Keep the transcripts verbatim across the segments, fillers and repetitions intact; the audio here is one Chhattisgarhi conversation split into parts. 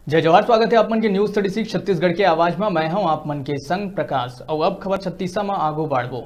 जय जोहार, स्वागत हे आप मन के News Thirty Six छत्तीसगढ़ के आवाज म। मैं हूं आप मन के संग प्रकाश। अउ अब खबर छत्तीसा म आगू बाढ़बो।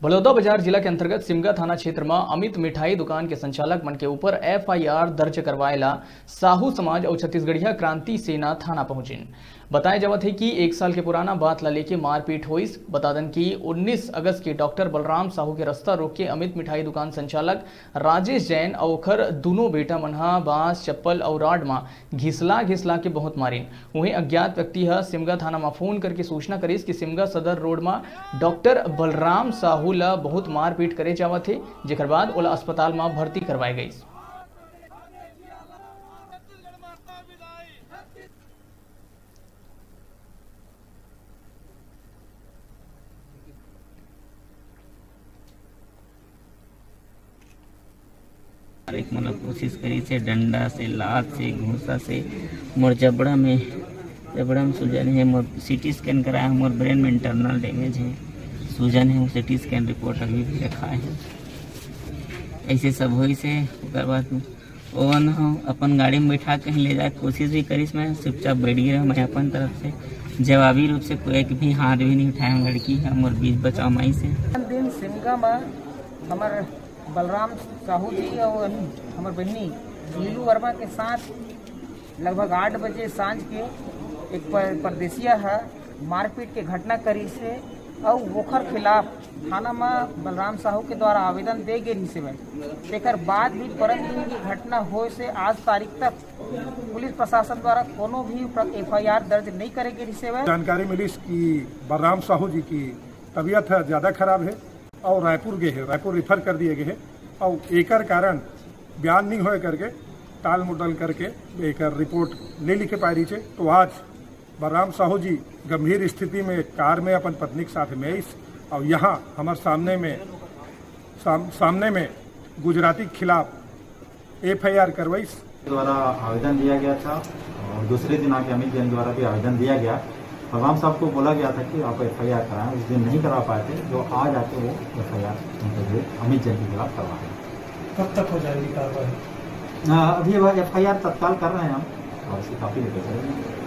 बलौदा बाजार जिला के अंतर्गत सिमगा थाना क्षेत्र म अमित मिठाई दुकान के संचालक मन के ऊपर F I R दर्ज करवाए ला साहू समाज अउ छत्तीसगढ़िया क्रांति सेना थाना पहुंचिन। बताए जावत हे कि एक साल के पुराना बात ला लेके मारपीट होइस। बता दन कि उन्नीस अगस्त के डॉक्टर बलराम साहू के रास्ता रोक के अमित मिठाई दुकान संचालक राजेश जैन अउ ओखर दूनों बेटा मन ह बांस, चप्पल अउ rod म घिसला घिसला के बहुत मारिन। उहें अज्ञात व्यक्ति ह सिमगा थाना म फोन करके सूचना करिस कि सिमगा सदर रोड म डॉक्टर बलराम साहू ल बहुत मारपीट करे जावत हे, जेकर बाद ओला अस्पताल म भर्ती करवाए गइस। एक मतलब कोशिश करिस हे, डंडा से, लात से, घूंसा से, मोर जबड़ा में, जबड़ा में सूजन हे, मोर C T scan कराए हे, मोर brain में internal damage हे, सूजन हे, वो C T scan report अभी भी रखा हे। ऐसे सब होइस हे। ओकर बाद ओमन ह अपन गाड़ी में बैठा के कहीं ले जाए के कोशिश भी करिस, मैं चुपचाप बैठ गया मैं अपन तरफ से। जवाबी रूप से कोई एक भी हाथ भी नहीं उठाया लड़की ह, मोर बीच बचाव माई से। दिन सिमगा में हमर बलराम साहू जी और हमर बहिनी नीलू वर्मा के साथ लगभग आठ बजे सांझ के एक पर-, परदेसिया ह मारपीट के घटना करिस हे अउ ओखर खिलाफ थाना म बलराम साहू के द्वारा आवेदन दे गे रिहिस हवय। तेकर बाद भी परन दिन की घटना होए से आज तारीख तक पुलिस प्रशासन द्वारा कोनो भी प्र-, F I R दर्ज नहीं करे गे रिहिस हवय। जानकारी मिलिस कि बलराम साहू जी की तबीयत ह ज्यादा खराब हे और रायपुर गे हे, रायपुर refer कर दिए गए हे और एकर कारण बयान नहीं होए करके टाल मुटल करके एकर report नहीं लिखे पाए रहिस हे। तो आज बलराम साहू जी गंभीर स्थिति में कार में अपन पत्नी के साथ में आइस और यहाँ हमारे सामने में साम-, सामने में गुजराती के खिलाफ F I R करवाइस। द्वारा आवेदन दिया गया था और दूसरे दिन आके अमित जैन द्वारा भी आवेदन दिया गया। भगवान साहब को बोला गया था कि आप F I R कराएं, उस दिन नहीं करवा पाए थे, जो आज आके वो F I R उनके लिए अमित जैन के खिलाफ करवा रहे हैं। कब तक हो जाएगी कार्रवाई? अ, अभी वह F I R तत्काल कर रहे हैं हम और उसकी copy लेकर चलेंगे।